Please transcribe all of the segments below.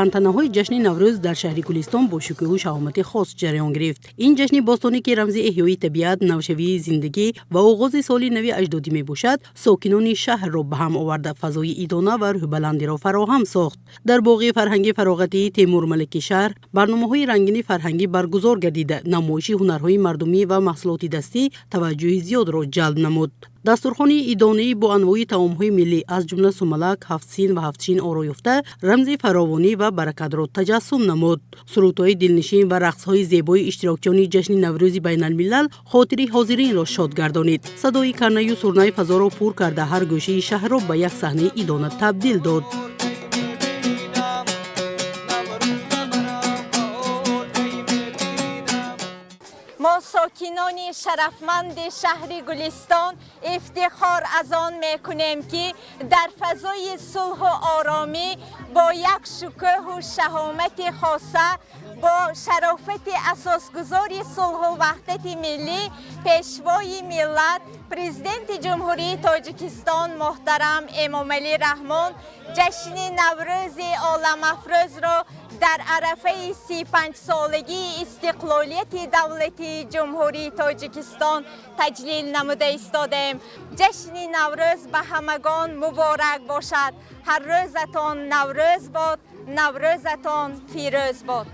Тантанаҳои ҷашни Наврӯз дар шаҳри Гулистон бо шукӯҳу шаҳомати хос ҷараён гирифт. Ин ҷашни бостонӣ, ки рамзи эҳёи табиат, навшавии зиндагӣ ва оғози соли нави аҷдодӣ мебошад, сокинони шаҳрро ба ҳам оварда, фазои идона ва рӯҳбаландиро фароҳам сохт. Дар боғи фарҳанги фароғатии Темурмалики шаҳр барномаҳои рангини фарҳангӣ баргузор гардида, намоиши ҳунарҳои мардумӣ ва маҳсулоти дастӣ таваҷҷӯҳи зиёдро ҷалб намуд. Дастурхони идонаӣ бо анвои таомҳои миллӣ, аз ҷумла сумалак, ҳафтсин ва ҳафтшин оро ёфта, рамзи фаровонӣ ва баракатро таҷассум намуд. Сурудҳои дилнишин ва рақсҳои зебои иштирокчиёни ҷашни Наврӯзи байналмилал хотири ҳозиринро шод гардонид. Садои карнаю сурнай фазоро пур карда, ҳар гӯшаи шаҳрро ба як саҳнаи идона табдил дод. Мо, сокинони шарафманди шаҳри Гулистон, ифтихор аз он мекунем, ки дар фазои сулҳу оромӣ, бо як шукӯҳу шаҳомати хоса, бо шарофати асосгузори сулҳу ваҳдати миллӣ, Пешвои миллат, Президенти Ҷумҳурии Тоҷикистон муҳтарам Эмомалӣ Раҳмон, ҷашни Наврӯзи оламафрӯзро дар арафаи 35-солагии истиқлолияти давлатии Ҷумҳурии Тоҷикистон таҷлил намуда истодаем. Ҷашни Наврӯз ба ҳамагон муборак бошад. Ҳар рӯзатон Наврӯз бод, Наврӯзатон фирӯз бод.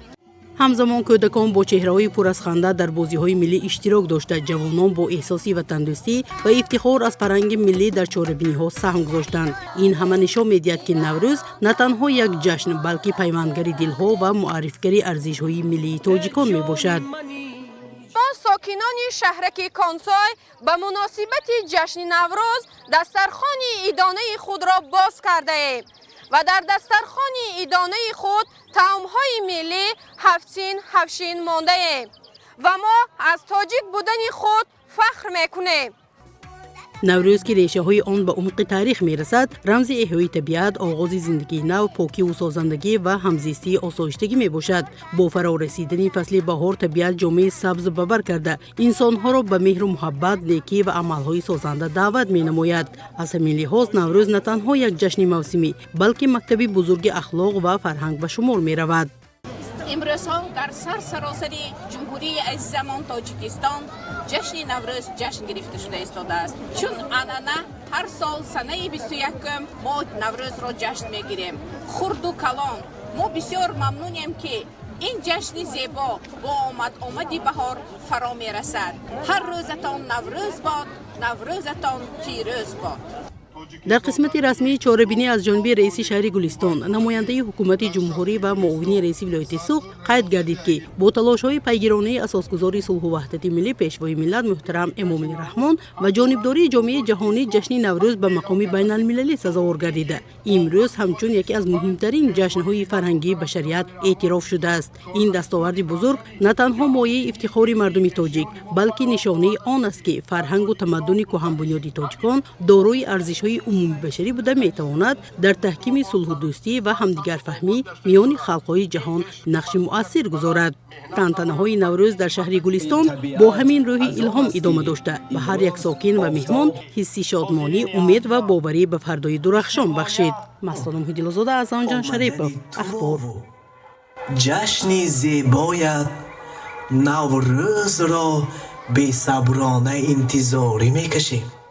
Ҳамзамон кӯдакон бо чеҳраҳои пур аз ханда дар бозиҳои миллӣ иштирок дошта, ҷавонон бо эҳсоси ватандӯстӣ ва ифтихор аз фарҳанги миллӣ дар чорабиниҳо саҳм гузоштанд. Ин ҳама нишон медиҳад, ки Наврӯз на танҳо як ҷашн, балки пайвандгари дилҳо ва муаррифгари арзишҳои миллии тоҷикон мебошад. Мо, сокинони шаҳраки Консой, ба муносибати ҷашни Наврӯз дастархони идонаи худро боз кардаем ва дар дастархони идонаи худ таомҳои миллӣ, ҳафтсин, ҳафшин мондаем ва мо аз тоҷик будани худ фахр мекунем. Наврӯз, ки решаҳои он ба умқи таърих мерасад, рамзи эҳёи табиат, оғози зиндагии нав, покиву созандагӣ ва ҳамзистии осоиштагӣ мебошад. Бо фарорасидани фасли баҳор табиат ҷомаи сабз ба бар карда, инсонҳоро ба меҳру муҳаббат, некӣ ва амалҳои созанда даъват менамояд. Аз ҳамин лиҳоз Наврӯз на танҳо як ҷашни мавсимӣ, балки мактаби бузурги ахлоқ ва фарҳанг ба шумор меравад. Имрӯзҳо дар сар саросари ҷумҳурии азизамон Тоҷикистон ҷашни Наврӯз ҷашн гирифта шуда истодааст. Чун анъана, ҳар сол санаи 21-ум мо Наврӯзро ҷашн мегирем, хурду калон. Мо бисёр мамнунем, ки ин ҷашни зебо бо омад омади баҳор фаро мерасад. Ҳар рӯзатон Наврӯз бод, Наврӯзатон фирӯз бод. Дар қисмати расмии чорабинӣ аз ҷониби раиси шаҳри Гулистон, намояндаи ҳукумати ҷумҳурӣ ва муовини раиси вилояти Суғд қайд гардид, ки бо талошҳои пайгиронаи асосгузори сулҳу ваҳдати миллӣ, Пешвои миллат муҳтарам Эмомалӣ Раҳмон ва ҷонибдории ҷомеаи ҷаҳонӣ ҷашни Наврӯз ба мақоми байналмилалӣ сазовор гардида, имрӯз ҳамчун яке аз муҳимтарин ҷашнҳои фарҳангии башарият эътироф шудааст. Ин дастоварди бузург на танҳо мояи ифтихори мардуми тоҷик, балки нишонаи он аст, ки фарҳангу тамаддуни кӯҳанбунёди тоҷикон дорои арзишҳои умумибашарӣ буда, метавонад дар таҳкими сулҳу дӯстӣ ва ҳамдигарфаҳмӣ миёни халқҳои ҷаҳон нақши муассир гузорад. Тантанаҳои Наврӯз дар шаҳри Гулистон бо ҳамин рӯҳи илҳом идома дошта, ба ҳар як сокин ва меҳмон ҳисси шодмонӣ, умед ва боварӣ ба фардои дурахшон бахшид. Мастона Муҳиддилозода, Аъзамҷон Шарипов, «Ахбор». Ҷашни зебоят Наврӯзро бесаброна интизорӣ мекашем.